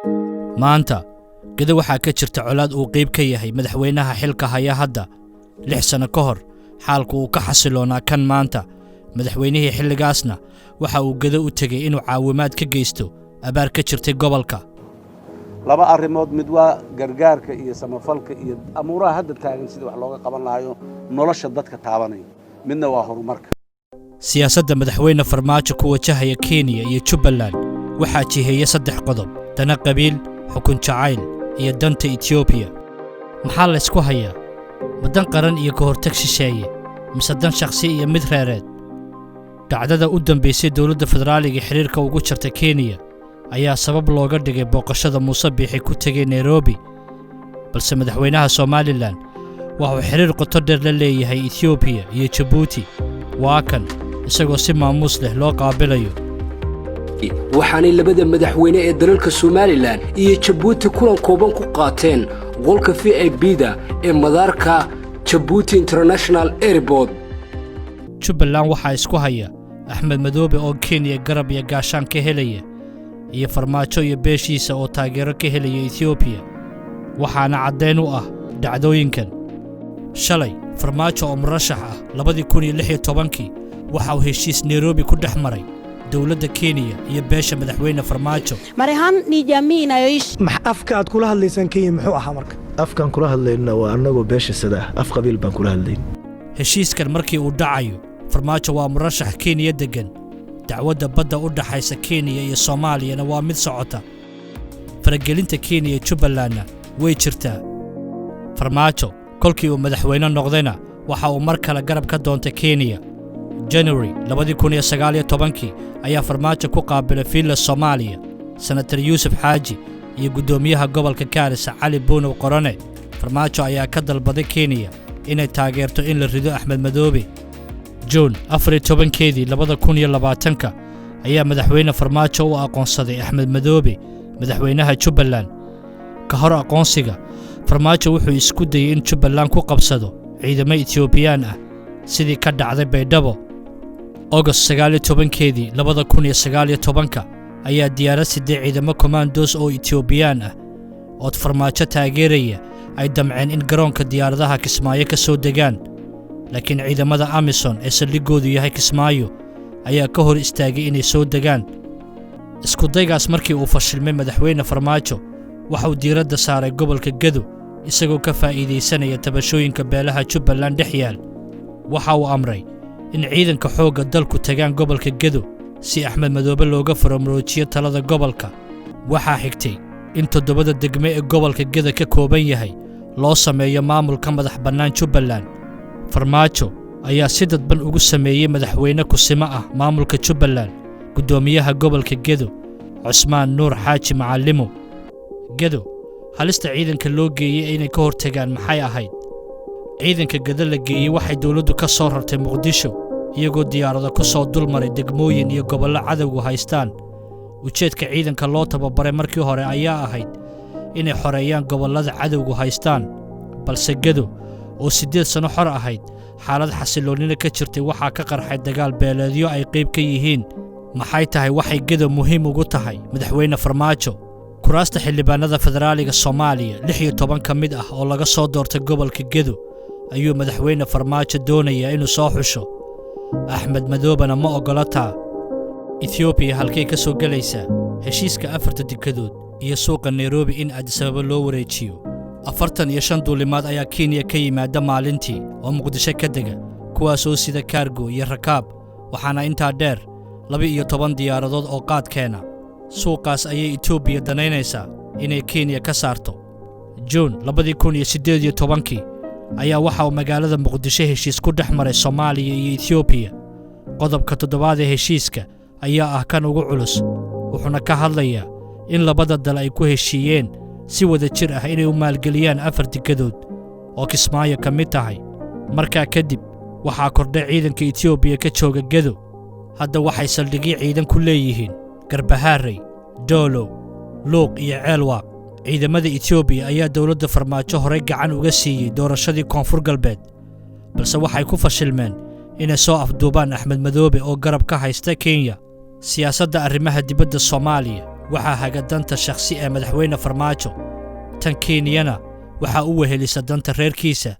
Maanta Gedo waxaa ka jirta colaad uu qayb ka yahay madaxweynaha xilka haya hadda. 6 sano ka hor xaalku uu ka xasiloonaa kan maanta. Madaxweynihii xilligaasna waxa uu Gedo u tegey inuu caawimaad ka geysto abaar ka jirtay gobolka. Laba arrimood: mid waa gargaarka iyo samafalka iyo amuuraha hadda taagan sidii wax looga qaban lahayo nolosha dadka taabanaya, midna waa horumarka. Siyaasadda Madaxweyne Farmaajo ku wajahaya Kenya iyo Jubbaland waxaa jiheeya saddex qodob: dana qabiil, xukun jacayl iyo danta Etoobiya. Maxaa laysku hayaa? Ma dan qaran iyo ka hortag shisheeye, mise dan shakhsi iyo mid reereed? Dhacdada u dambaysay dowladda federaaliga xiriirka ugu jarta Kenya ayaa sabab looga dhigay booqashada Muuse Biixi ku tegay Nairobi. Balse madaxweynaha Somaliland waxuu xiriir qoto dheer la leeyahay Etoobiya iyo Jabuuti. Waa kan isagoo si maamuus leh loo qaabilayo. Waxaanay labada madaxweyne ee dalalka Somaliland iyo Jabuuti kulan kooban ku qaateen qolka VIP-da ee madaarka Jabuuti International Airport. Jubbaland waxaa isku haya Axmed Madoobe oo Kenya garab iyo gaashaan ka helaya, iyo Farmaajo iyo beeshiisa oo taageero ka helaya Etoobiya. Waxaana caddayn u ah dhacdooyinkan: shalay Farmaajo oo murashax ah 2016-kii waxa uu heshiis Nairobi ku dhex maray dowladda Kenya iyo beesha Madaxweyne Farmaajo. Marehan ni jamii inayoishi Afka aad kula hadlaysaan Kenya muxuu ahaa marka? Afkaan kula hadlayna waa annagoo beesha sadaa, af qabiil baan kula hadlayn. Heshiiskan markii uu dhacayo, Farmaajo waa murashax Kenya deggan. Dacwadda badda u dhaxaysa Kenya iyo Soomaaliyana waa mid socota. Faragelinta Kenya Jubbalandna way jirtaa. Farmaajo kolkii uu madaxweyne noqdayna waxa uu mar kale garab ka doontay Kenya. January 2019-kii ayaa Farmaajo ku qaabilay Villa Soomaaliya Senator Yuusuf Xaaji iyo guddoomiyaha gobolka Gaarisa Cali Buunow Qorane. Farmaajo ayaa ka dalbaday Kenya inay taageerto in la rido Axmed Madoobe. Juun 14-keedii 2020-ka ayaa Madaxweyne Farmaajo u aqoonsaday Axmed Madoobe madaxweynaha Jubbaland. Ka hor aqoonsiga, Farmaajo wuxuu isku dayey in Jubbaland ku qabsado ciidamo Etoobiyaan ah, sidii ka dhacday Baydhabo. Ogost 19-keedii 2019-ka ayaa diyaarad siday ciidamo commandos oo Etoobiyaan ah ood Farmaajo taageeraya ay damceen in garoonka diyaaradaha Kismaayo ka soo degaan, laakiin ciidamada AMISOM ee saldhiggoodu yahay Kismaayo ayaa ka hor istaagay inay soo degaan. Iskudaygaas markii uu fashilmay, Madaxweyne Farmaajo waxauu diiradda saaray gobolka Gedo, isagoo ka faa'iidaysanaya tabashooyinka beelaha Jubbaland dhex yaal. Waxa uu amray in ciidanka xoogga dalku tagaan gobolka Gedo si Axmed Madoobe looga faromroojiyo talada gobolka. Waxaa xigtay in toddobada degme ee gobolka Gedo ka kooban yahay loo sameeyo maamulka madax bannaan Jubbaland. Farmaajo ayaa si dadban ugu sameeyey madaxweyne kusimo ah maamulka Jubbaland guddoomiyaha gobolka Gedo, Cusmaan Nuur Xaaji Macallimo. Gedo halista ciidanka loo geeyey inay ka hortagaan maxay ahayd? Ciidanka Gedo la geeyey waxay dowladdu ka soo rartay Muqdisho, iyagoo diyaarado ku soo dulmaray degmooyin iyo gobollo cadowgu haystaan. Ujeedka ciidanka loo tababaray markii hore ayaa ahayd inay xoreeyaan gobollada cadowgu haystaan. Balse Gedo oo 8 sano xor ahayd, xaalad xasilloonnina ka jirtay, waxaa ka qarxay dagaal beeleedyo ay qayb ka yihiin. Maxay tahay waxay Gedo muhiim ugu tahay Madaxweyne Farmaajo? Kuraasta xildhibaanada federaaliga Soomaaliya 16 ka mid ah oo laga soo doortay gobolka Gedo ayuu Madaxweyne Farmaajo doonayaa inuu soo xusho. Axmed Madoobena ma oggola taa. Etoobiya halkay ka soo gelaysaa heshiiska afarta dekadood iyo suuqa Nairobi in Addis Ababa loo wareejiyo? 45 duulimaad ayaa Kenya ka yimaada maalintii oo Muqdisho ka dega, kuwaasoo sida cargo iyo rakaab. Waxaana intaa dheer 12 diyaaradood oo qaad keena. Suuqaas ayay Etoobiya danaynaysaa inay Kenya ka saarto. Juun 2018-kii ayaa waxa uu magaalada Muqdisho heshiis ku dhex maray Soomaaliya iyo Etoobiya. Qodobka toddobaad ee heshiiska ayaa ah kan ugu culus, wuxuuna ka hadlayaa in labada dal ay ku heshiiyeen si wada jir ah inay u maalgeliyaan afar dekadood oo Kismaayo ka mid tahay. Markaa kadib waxaa kordhay ciidanka Etoobiya ka jooga Gedo. Hadda waxay saldhigyo ciidan ku leeyihiin Garbahaarey, Doolow, Luuq iyo Ceelwaaq. Ciidamada Etoobiya ayaa dowladda Farmaajo horey gacan uga siiyey doorashadii Koonfur Galbeed, balse waxay ku fashilmeen inay soo afduubaan Axmed Madoobe oo garab ka haysta Kenya. Siyaasadda arrimaha dibadda Soomaaliya. Waxaa haga danta shakhsi ee Madaxweyne Farmaajo. Tan Kenyana waxaa u wehelisa danta reerkiisa.